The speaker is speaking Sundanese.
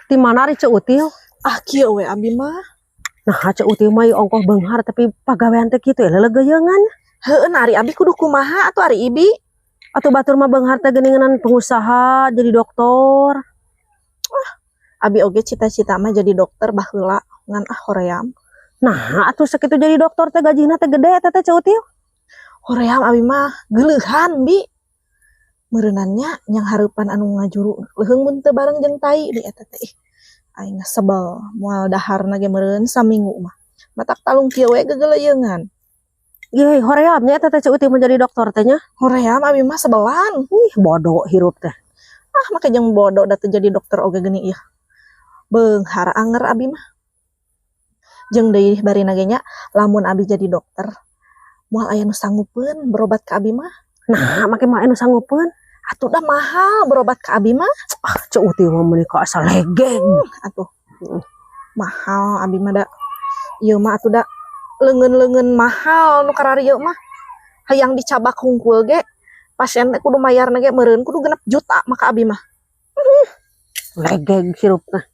Di mana ari Ceu Util? Ah, kieu we abi mah. Nah, Ceu Util mah ieu ongkoh beunghar, tapi pagawean teh kitu ya lelegeyeungan. Heueuh, ari abi kudu kumaha atuh, ari Ibi? Atuh batur mah beunghar teh geuningan pengusaha, jadi dokter. Abi oge cita-cita mah jadi dokter baheula, ngan ah, hoream. Nah, atuh sakitu jadi dokter teh gajina teh gede eta teh, Ceu Util. Hoream abi mah, geuleuhan bi. Meureunan nya nyanghareupan anu ngajuru leuheung mun teu bareng jeung tai di eta teh. Ih, aing sebel moal daharna ge meureun saminggu mah. Matak talung kieu we gegeleuyeungan. Ye, hoream nya eta teh Ceu Util menjadi dokter teh nya. Hoream abi mah, sebelan. Ih, bodoh hirup teh. Ah, make jeung bodoh da teu jadi dokter oge geuning ieu. Beunghar anger abi mah. Jeung deui barina ge nya, lamun abi jadi dokter moal aya nu sanggupeun berobat ka abi mah. Nah, make mah anu sanggupeun. Atuh dah mahal berobat ka abi mah. Ah, Ceu Util mah meuni ka asa legeng. Atuh mahal abi mah da. Ieu mah atuh da leungeun-leungeun mahal nu kararieu mah. Hayang dicabak hungkul ge pasien teh kudu mayarna ge meureun kudu 6 juta maka abi mah. Legeng hirup teh.